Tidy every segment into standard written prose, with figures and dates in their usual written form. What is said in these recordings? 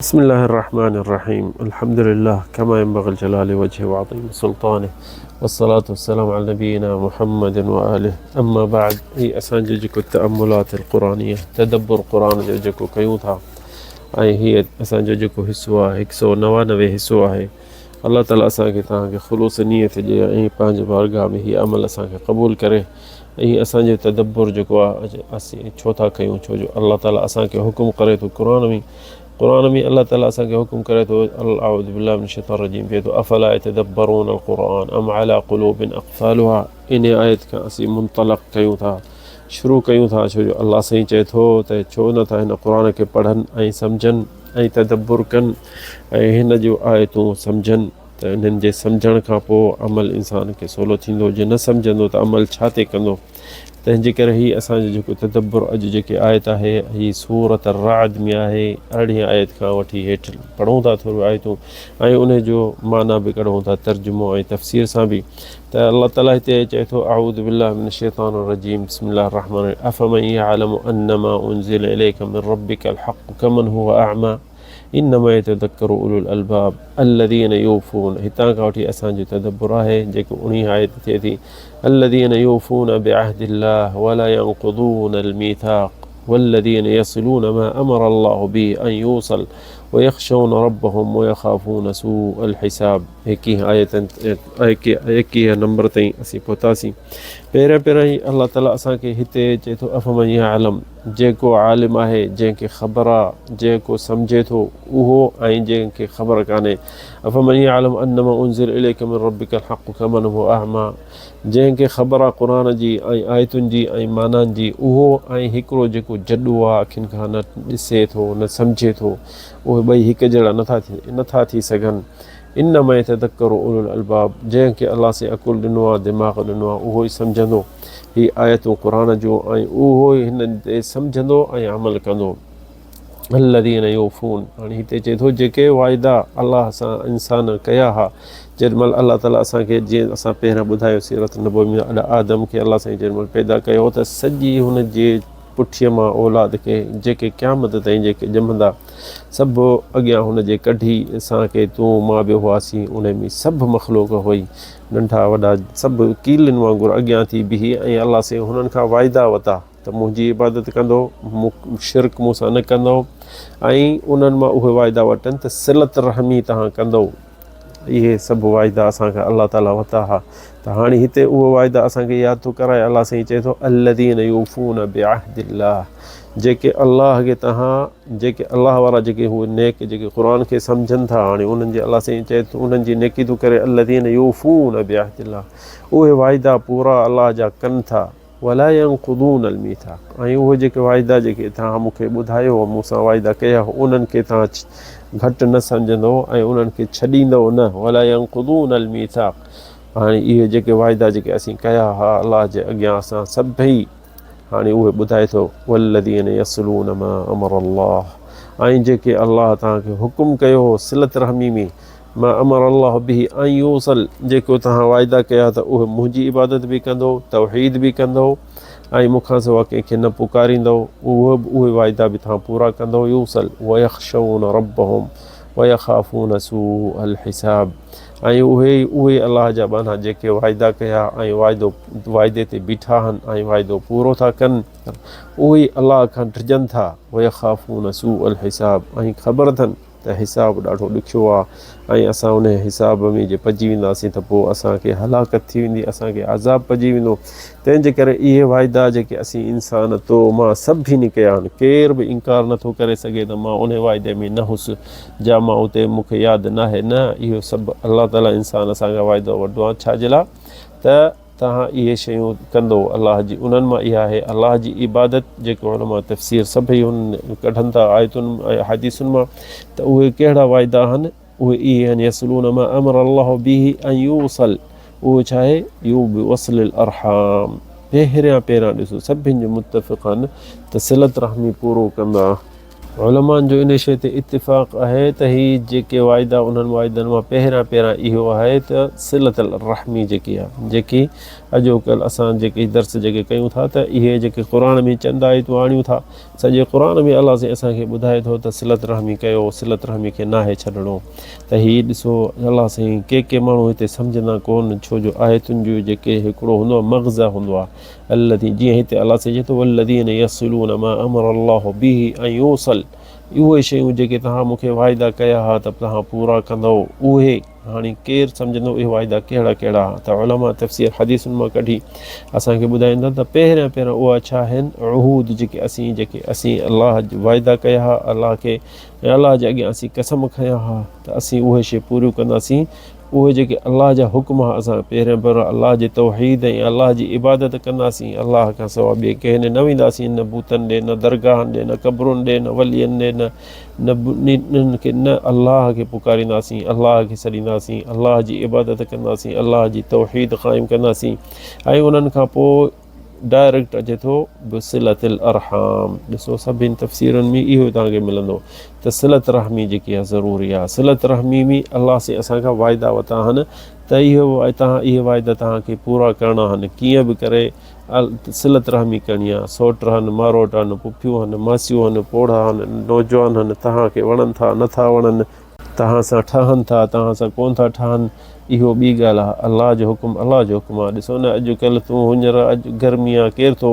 بسم الله الرحمن الرحيم الحمد لله كما ينبغي لجلال وجهه وعظيم سلطانه والصلاة والسلام على نبينا محمد وآله اما بعد هي اسان جو جيڪو تأملات القرآنية تدبر قرآن جو جيڪو ڪيون ٿا ۽ هي اسان جو جيڪو حصو آهي هڪ سو 99 حصو آهي الله تعالي اسان کي توهان کي خلوص نيت ڏي ۽ پنهنجي بارگاهه ۾ هي عمل اسان کي قبول ڪري ۽ اسان جو تدبر جيڪو آهي اسين ڇو ٿا ڪيون ڇو جو الله تعالي اسان کي حڪم ڪري ٿو قرآن ۾ قرآن ۾ الله تعالي اسان کي حڪم ڪري ٿو اعوذ بالله من الشيطان الرجيم چئي ٿو افلا يتدبرون القرآن ام على قلوب اقفالها ان آيت کان اسين منطلق ڪيون ٿا شروع ڪيون ٿا ڇو جو الله سائين چئي ٿو ته ڇو نه ٿا هن قرآن کي پڙهن ۽ سمجهن ۽ تدبر ڪن ۽ هن جون آيتون سمجهن ته انهن جي سمجهڻ کان پوء عمل انسان کي سولو ٿيندو جي نه سمجهندو ته عمل ڇا تي ڪندو تنهن جي ڪري هي اسان جو جيڪو تدبر اڄ جيڪي آيت آهي هي سورة الرعد ۾ آهي ارڙهين آيت کان وٺي هيٺ پڙهون ٿا ٿوريون آيتون ۽ ان جو معنيٰ به ڪڍون ٿا ترجمو ۽ تفسير سان به ته الله تعالي هتي چئي ٿو اعوذ بالله من الشيطان الرجيم بسم الله الرحمن الرحيم افمن يعلم انما انزل اليك من ربك الحق كمن هو اعمى انما يتذڪر اولو الالباب الذين يوفون هتان کان وٺي اسان جو تدبر آهي جيڪو اڻيهه آيت ٿئي ٿي الذين يوفون بعهد الله ولا ينقضون الميثاق والذين يصلون ما امر الله به ان يوصل ويخشون ربهم ويخافون سوء الحساب ايڪيهه آيت ايڪيهه نمبر تائين اسين پهتاسين پهريان پهريان الله تعالي اسان کي هتي چئي ٿو افمن يعلم جيڪو عالم آهي، جنهن کي خبر آ، جيڪو سمجهي ٿو، اهو ۽ جنهن کي خبر ڪانهي. افمن يعلم انما انزل اليک من ربک الحق ڪمن هو اعميٰ جنهن کي خبر آ قرآن جي ۽ آيتن جي ۽ معنائن جي، اهو ۽ هڪڙو جيڪو جڏو آ، اکين کان نه ڏسي ٿو نه سمجهي ٿو، اهي ٻئي هڪ جهڙا نٿا ٿي سگهن. انما يتذڪر اولو الالباب جنهن کي الله سائين عقل ڏنو آ، دماغ ڏنو آ، اهو ئي سمجهندو. هي آيتون قرآن جون ۽ اهو ئي هنن تي سمجهندو ۽ عمل ڪندو. الذين يوفون هاڻي هتي چئي ٿو جيڪي وعدا الله سان انسان ڪيا ها جيڏي مهل الله تعالي اسان کي جيئن اسان پهريان ٻڌايو سيرت نبوي ۾ اڏا آدم کي الله سائين جيڏي مهل پيدا ڪيو ته سڄي هن جي پٺيء مان اولاد کي جيڪي قيامت تائين جيڪي ڄمندا سڀ اڳيان هن جي ڪڍي اسان کي تون مان به هئاسين انهي ۾ سڀ مخلوق هئي ننڍا وڏا سڀ ڪيلين وانگر اڳيان ٿي بيهي ۽ الله سائين هنن کان واعدا وتا ته منهنجي عبادت ڪندو شرڪ مون سان نه ڪندو ۽ انهن مان اهي واعدا وٺن ته صلت رحمي توهان ڪندو اهي سڀ واعدا اسان کان الله تعالي وتا ها ته هاڻي هتي اهي واعدا اسان کي ياد ٿو ڪرائي الله سائين چئي ٿو الذين يوفون بعهد الله جيڪي الله کي تهان جيڪي الله وارا جيڪي هو نيڪ جيڪي قرآن کي سمجهن ٿا هاڻي انهن جي الله سائين چئي ٿو انهن جي نيڪي ٿو ڪري الذين يوفون بعهد الله اهي واعدا پورا الله جا ڪن ٿا ولا ينقضون الميثاق ۽ اهي جيڪي واعدا جيڪي توهان مون کي ٻڌايو مون سان واعدا ڪيا انهن کي توهان گهٽ نه سمجهندو ۽ انهن کي ڇڏيندو نه ولا ينقضون الميثاق هاڻي اهي جيڪي واعدا جيڪي اسين ڪيا ها الله جي اڳيان اسان سڀئي هاڻي اهي ٻڌائي ٿو والذين يصلون ما امر الله ۽ جيڪي الله توهان کي حڪم ڪيو هو صلت رحمي ۾ ما امر الله به ان يوصل جيڪو توهان واعدا ڪيا ته اهي منهنجي عبادت به ڪندو، توحيد به ڪندو ۽ مون کان سوا ڪنهن کي نه پڪاريندؤ، اهو به اهي واعدا به توهان پورا ڪندؤ، يوصل ويخشون ربهم ويخافون سوء الحساب ۽ اهي ئي اهي الله جا ٻانها جيڪي واعدا ڪيا ۽ واعدو واعدي تي بيٺا آهن ۽ واعدو پورو ٿا ڪن اهي ئي الله کان ڊڄن ٿا ويخافون سوء الحساب ۽ خبر اٿن ته حساب ڏاڍو ڏکيو آ ۽ اسان انهي حساب ۾ جي پئجي وينداسين ته پوء اسان کي هلاڪت ٿي ويندي اسان کي عذاب پئجي ويندو تنهن جي ڪري اهي واعدا جيڪي اسين انسان تو مان سڀني ڪيا آهن ڪير به انڪار نٿو ڪري سگهي ته مان انهي واعدي ۾ نه هوس جا مان اتي مون کي ياد ناهي نه اهو سڀ الله تعالي انسان اسان کان واعدو وٺندو آ ڇا جي لاء ته توهان اهي شيون ڪندؤ الله جي انهن مان اها آهي الله جي عبادت جيڪي علماء تفسير سڀئي هن ڪڍن ٿا آيتن ۽ احاديثن مان ته اهي ڪهڙا واعدا آهن اهي اهي آهن يصلون ما امر الله به ان يوصل اهو ڇا آهي يو بوصل الارحام پهريان پهريان ڏسو سڀن جو متفق آهن ته صلت رحمي پورو ڪندا. علمائن جو انهي شيء تي اتفاق آهي ته هي جيڪي واعدا انهن واعدن مان پهريان پهريان اهو آهي ته صلة الرحمي جيڪي آهي جيڪي اڄوڪلهه اسان جيڪي درس جيڪي ڪيون ٿا ته اهي جيڪي قرآن ۾ چند آيتون آڻيون ٿا، سڄي قرآن ۾ الله سائين اسان کي ٻڌائي ٿو ته صلت رحمي ڪيو، صلت رحمي کي ناهي ڇڏڻو. ته هي ڏسو الله سائين ڪي ڪي ماڻهو هتي سمجهندا ڪون ڇو جو آيتن جو جيڪي هڪڙو هوندو آهي مغزه هوندو آهي الذين جيئن هتي الله سائين چئي ٿو والذين يصلون ما امر الله به ان يوصل اهي شيون جيڪي توهان مون کي واعدا ڪيا ها ته توهان پورا ڪندؤ اهي هاڻي ڪير سمجهندو اهي واعدا ڪهڙا ڪهڙا ها ته علماء تفسير حديثن مان ڪڍي اسان کي ٻڌائين ٿا ته پهريان پهريان اها ڇا آهن عهود جيڪي اسين جيڪي اسين الله واعدا ڪيا ها الله کي ۽ الله جي اڳيان اسين قسم کنيا ها ته اسين اهي شيء پوريون ڪنداسين اهي جيڪي الله جا حڪم ها اسان پهريان پهريان الله جي توحيد ۽ الله جي عبادت ڪنداسين الله کان سواء ٻئي ڪنهن ڏي نه وينداسين نه بوتن ڏي نه درگاهن ڏي نه قبرن ڏي نه ولين ڏي نه نه انهن کي نه الله کي پڪارينداسين الله کي سڏينداسين الله جي عبادت ڪنداسين الله جي توحيد قائم ڪنداسين ۽ انهن کان پوء ڊائريڪٽ اچي ٿو بصلة الارحام ڏسو سڀني تفسيرن ۾ اهو توهان کي ملندو ته صلت رحمي جيڪي آهي ضروري آهي صلت رحمي ۾ الله سائين اسان کان واعدا وتا آهن ته اهو توهان اهي واعدا توهان کي پورا ڪرڻا آهن ڪيئن به ڪري صلت رحمي ڪرڻي آهي سوٽ آهن ماروٽ آهن پڦيون آهن ماسيون آهن پوڙها آهن نوجوان آهن توهان کي وڻن ٿا نٿا وڻن توهان سان ٺهن ٿا، توهان سان ڪونه ٿا ٺهن، اهو ٻي ڳالهه آهي. الله جو حڪم الله جو حڪم آهي. ڏسو نه اڄ ڪلهه تون هينئر اڄ گرمي آهي، ڪير ٿو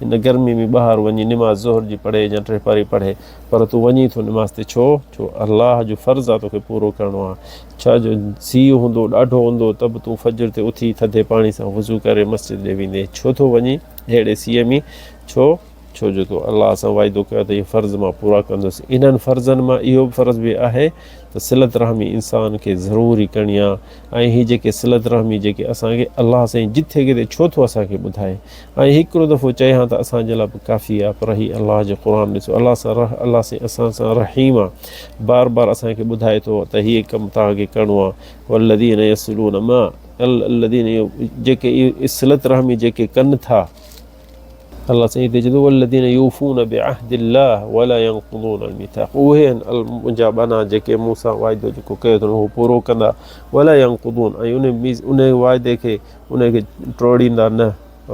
هن گرمي ۾ ٻاهر وڃي نماز ظهر جي پڙهي يا ٽيپاري پڙهي، پر تون وڃين ٿو نماز تي ڇو؟ ڇو الله جو فرض آهي توکي پورو ڪرڻو آهي. ڇا جو سيء هوندو ڏاڍو هوندو ته به تون فجر تي اٿي ٿڌي پاڻي سان وضو ڪري مسجد ڏي ويندين. ڇو ٿو وڃين ههڙي سيء ۾؟ ڇو؟ ڇو جو تو الله سان واعدو ڪيو ته اهي فرض مان پورا ڪندس. انهن فرضن مان اهو به فرض به آهي ته صلت رحمي انسان کي ضروري ڪرڻي آهي ۽ هي جيڪي صلت رحمي جيڪي اسان کي الله سائين جٿي ڪٿي ڇو ٿو اسان کي ٻڌائي ۽ هڪڙو دفعو چئي هان ته اسان جي لاء به ڪافي آهي پر هي الله جو قرآن ڏسو الله سان الله سائين اسان سان رحيم آهي بار بار اسان کي ٻڌائي ٿو ته هي ڪم توهان کي ڪرڻو آهي والذين يصلون ما الذين جيڪي صلت رحمي جيڪي ڪن ٿا الله سائين هتي چئي ٿو والذين يوفون بعهد الله ولا ينقضون الميثاق اهي آهن منهنجا ٻانها جيڪي مون سان واعدو جيڪو ڪيو اٿن اهو پورو ڪندا ولا ينقضون ۽ ان ان واعدي کي ان کي ٽوڙيندا نه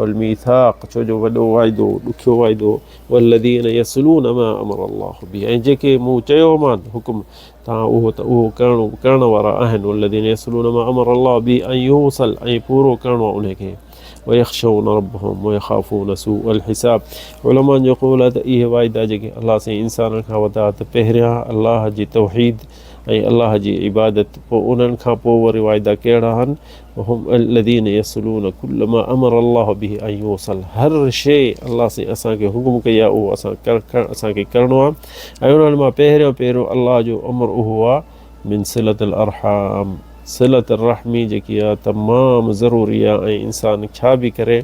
الميثاق ڇو جو وڏو واعدو ڏکيو واعدو والذين يصلون ما امر الله به ۽ جيڪي مون چيو مان حڪم تان اهو ته اهو ڪرڻو ڪرڻ وارا آهن والذين يصلون ما امر الله به ان يوصل ۽ پورو ڪرڻو ان کي ويخشون ربهم ويخافون سوء الحساب علماء جو قول آهي ته اهي واعدا جيڪي الله سائين انسانن کان وڌا ته پهريان الله جي توحيد ۽ الله جي عبادت پوء انهن کان پوء وري واعدا ڪهڙا آهن وهم الذين يصلون كل ما امر الله به ان يوصل هر شيء الله سائين اسان کي حڪم ڪئي آهي اهو اسان اسان کي ڪرڻو آهي ۽ انهن مان پهريون پهريون الله جو امر اهو آهي من صلة الارحام، صلة الرحمي جيڪي آ تمام ضروري آ ۽ انسان ڇا به ڪري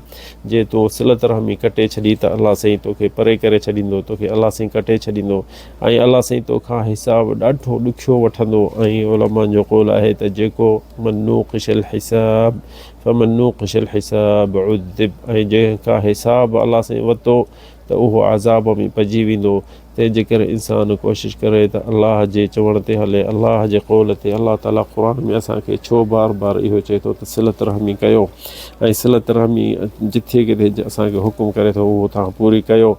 جي تو صلة رحمي ڪٽي ڇڏي ته الله سائين توکي پري ڪري ڇڏيندو توکي الله سائين ڪٽي ڇڏيندو ۽ الله سائين توکان حساب ڏاڍو ڏکيو وٺندو ۽ علماء جو قول آهي ته جيڪو من نوقش الحساب فمن نوقش الحساب عذب ۽ جنهن کان حساب الله سائين ورتو ته اهو عذاب ۾ پئجي ويندو تنهن جي ڪري انسان ڪوشش ڪري ته الله جي چوڻ تي هلي، الله جي قول تي، الله تعاليٰ قرآن ۾ اسان کي ڇو بار بار اهو چئي ٿو ته صلت رحمي ڪيو ۽ صلت رحمي جٿي ڪٿي اسان کي حڪم ڪري ٿو اهو توهان پوري ڪيو،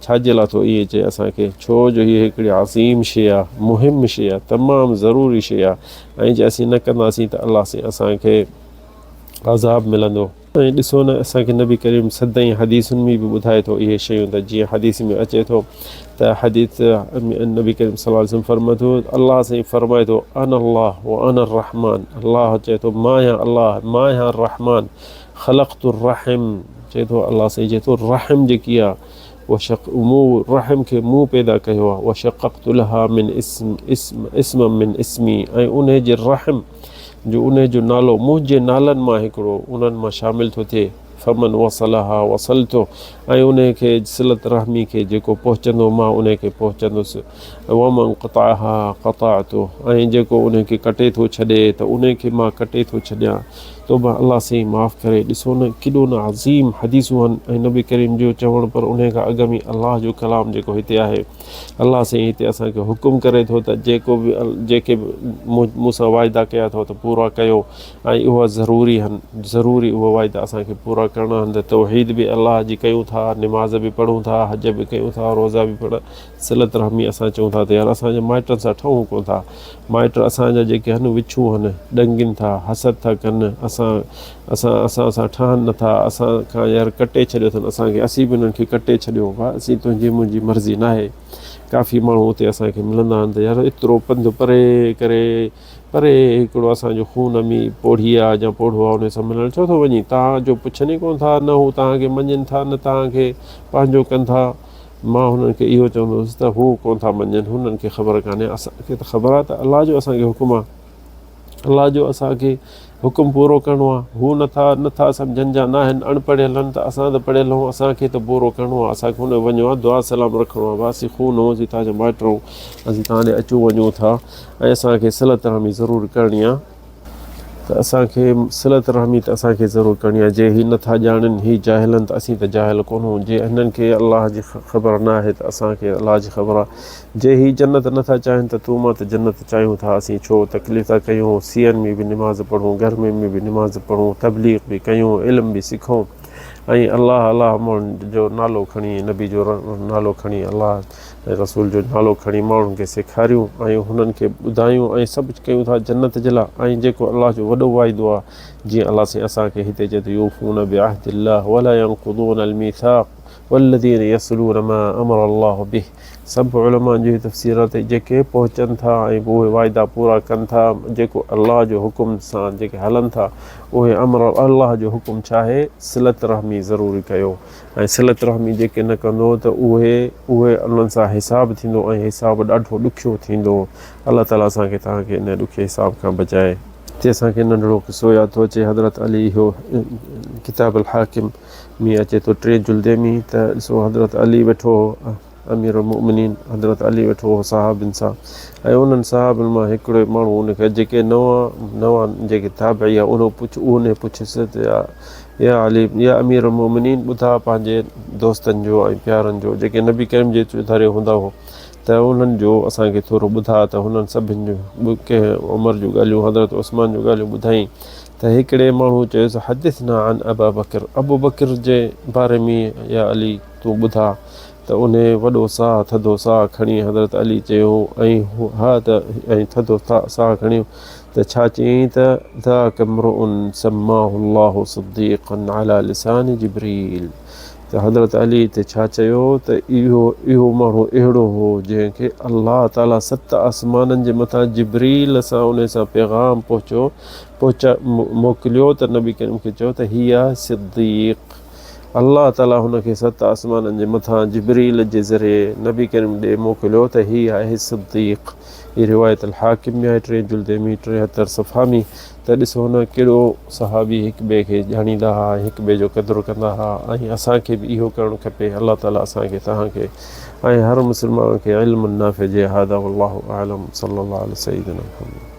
ڇا جي لاء ٿو ائين چئي اسان کي؟ ڇو جو هيء هڪڙي عظيم شيء آهي، مهم شيء آهي، تمام ضروري شيء آهي ۽ جي اسين نه ڪنداسين ته الله سائين اسان کي عذاب ملندو. ۽ ڏسو نه اسان کي نبي ڪريم سدائين حديثن ۾ به ٻڌائي ٿو اهي شيون ته جيئن حديث ۾ اچي ٿو ته حديث نبي ڪريم صلي الله عليه وسلم فرمائي ٿو الله سائين فرمائي ٿو انا الله وانا الرحمن الله چئي ٿو مان آهيان الله مان آهيان الرحمن خلقت الرحم چئي ٿو الله سائين چئي ٿو رحم جيڪي آهي وشق مون رحم کي مون پيدا ڪيو آهي وشققت لها من اسم اسم اسم من اسمي ۽ انهي جي رحم جو انهي جو نالو منهنجي نالن مان هڪڙو انهن مان شامل ٿو ٿئي. فمن وصلها وصلته ۽ انهي کي صلت رحمي کي جيڪو پهچندو مان انهي کي پهچندس ومن قطعها قطعته ۽ جيڪو انهي کي ڪٽي ٿو ڇڏي ته انهي کي مان ڪٽي ٿو ڇڏيان. توبه الله سائين معاف ڪري ڏسو نه ڪيڏو نه عظيم حديثون آهن ۽ نبي ڪريم جو چوڻ پر انهي کان اڳ ۾ الله جو ڪلام جيڪو هتي آهي الله سائين هتي اسان کي حڪم ڪري ٿو ته جيڪو به جيڪي به مون سان واعدا ڪيا اٿو ته پورا ڪيو ۽ اها ضروري آهن ضروري اهي واعدا اسان کي پورا ڪرڻا آهن ته توحيد به الله جي ڪيون ٿا نماز به پڙهون ٿا حج به ڪيون ٿا روزا به پڙهون صلت رحمي اسان چئون ٿا ته يار اسان جي مائٽن سان ٺهون ڪونه ٿا مائٽ اسان جا جيڪي هن وڇون هن ڏنگين ٿا حسد ٿا ڪن اسان اسان اسان سان ٺهن نٿا اسان کان يار ڪٽي ڇڏيو اٿن اسان کي اسين به انهن کي ڪٽي ڇڏيو ڀا اسين تنهنجي منهنجي مرضي ناهي ڪافي ماڻهو اتي اسان کي ملندا آهن ته يار ايترو پنڌ پري ڪري پري هڪڙو اسان جو خون امي پوڙهي آ يا پوڙهو آ ان سان ملڻ ڇو ٿو وڃين تان جو پڇن ئي ڪونه ٿا نه هو توهان کي مڃين ٿا نه توهان کي پنهنجو ڪن ٿا مان هنن کي اهو چوندو هوس ته هو ڪونه ٿا مڃين، هنن کي خبر ڪانهي، اسان کي ته خبر آهي ته الله جو اسان کي حڪم آهي، الله جو اسان کي حڪم پورو ڪرڻو آهي، هو نٿا نٿا سمجهن جا ناهن، اڻ پڙهيل آهن ته اسان ته پڙهيل آهيون، اسان کي ته پورو ڪرڻو آهي، اسان کي هن وڃڻو آهي، دعا سلام رکڻو آهي، اسين خون آهيون، اسين توهان جا مائٽ آهيون، اسين توهان ڏي اچون وڃون ٿا ۽ اسان کي صلت رحمي ضرور ڪرڻي آهي. ته اسان کي صلت رحمي ته اسان کي ضرور ڪرڻي آهي، جي هي نٿا ڄاڻن، هي جاهل آهن ته اسين ته جاهل ڪونهون، جي هنن کي الله جي خبر نه آهي ته اسان کي الله جي خبر آهي، جي هي جنت نٿا چاهين ته تون مان ته جنت چاهيون ٿا، اسين ڇو تڪليف ٿا ڪيون، سيئن ۾ به نماز پڙهون، گرمين ۾ به نماز پڙهون، تبليغ به ڪيون، علم به سکون ۽ الله الله ماڻهن جو نالو کڻي، نبي جو نالو کڻي الله. ۽ رسول جو نالو کڻي ماڻهن کي سيکاريون ۽ هنن کي ٻڌايون ۽ سڀ ڪيون ٿا جنت جي لاء ۽ جيڪو الله جو وڏو واعدو آهي جيئن الله سائين اسان کي هتي چئي ٿو يوفون بعهد الله ولا ينقضون الميثاق والذين يصلون ما امر الله به سڀ علماء جو تفسير آهي ته جيڪي پهچن ٿا ۽ اهي واعدا پورا ڪن ٿا جيڪو الله جو حڪم سان جيڪي هلن ٿا اهي امر الله جو حڪم ڇا آهي صلت رحمي ضروري ڪيو ۽ صلت رحمي جيڪي نه ڪندو ته اهي اهي انهن سان حساب ٿيندو ۽ حساب ڏاڍو ڏکيو ٿيندو الله تعالي اسان کي توهان کي ان ڏکي حساب کان بچائي. هتي اسان کي ننڍڙو قصو ياد ٿو اچي حضرت علي اهو ڪتاب الحاڪم ۾ اچي ٿو ٽي جلدي ۾ ته ڏسو حضرت علي ويٺو هو امير المؤمنين حضرت علي ويٺو هو صحابين سان ۽ انهن صحابن مان هڪڙي ماڻهو ان کي جيڪي نوان نوان جيڪي تابعي آ انهو پڇ انهي پڇيس ته يا يا علي يا امير المؤمنين ٻڌاء پنهنجي دوستن جو ۽ پيارن جو جيڪي نبي ڪريم جي چوڌاري هوندا هو ته انهن جو اسان کي ٿورو ٻڌاء ته هنن سڀن جو ڪنهن عمر جون ڳالهيون حضرت عثمان جون ڳالهيون ٻڌائين ته هڪڙي ماڻهو چيس حدثنا عن ابا بڪر ابو بڪر جي باري ۾ يا علي تون ٻڌاء ته انهيء وڏو ساهه ٿڌو ساهه کڻي حضرت علي چيو ۽ ها ته ۽ ٿڌو ساهه کڻي ته ڇا چيائين ته ذاڪ امرؤ سماه الله صديقا علي لسان جبريل ته حضرت علي ته ڇا چيو ته اهو اهو ماڻهو اهڙو هو جنهن کي الله تعالي ست آسمانن جي مٿان جبريل سان انهي سان پيغام پهچو پهچا موڪليو ته نبي ڪريم کي چيو ته هي آهي صديق الله تعاليٰ هن کي ست آسمانن جي مٿان جبرئيل جي ذريعي نبي ڪريم ڏي موڪليو ته هي آهي صديق. هي روايت الحاڪم ۾ آهي ٽئين جلد ۾ 73 صفحا ۾ ته ڏسو نه ڪهڙو صحابي هڪ ٻئي کي ڄاڻيندا ها ۽ هڪ ٻئي جو قدر ڪندا ها ۽ اسان کي به اهو ڪرڻ کپي الله تعاليٰ اسان کي توهان کي ۽ هر مسلمان کي علم نافع جي هذا والله اعلم صلي الله علي سيدنا محمد.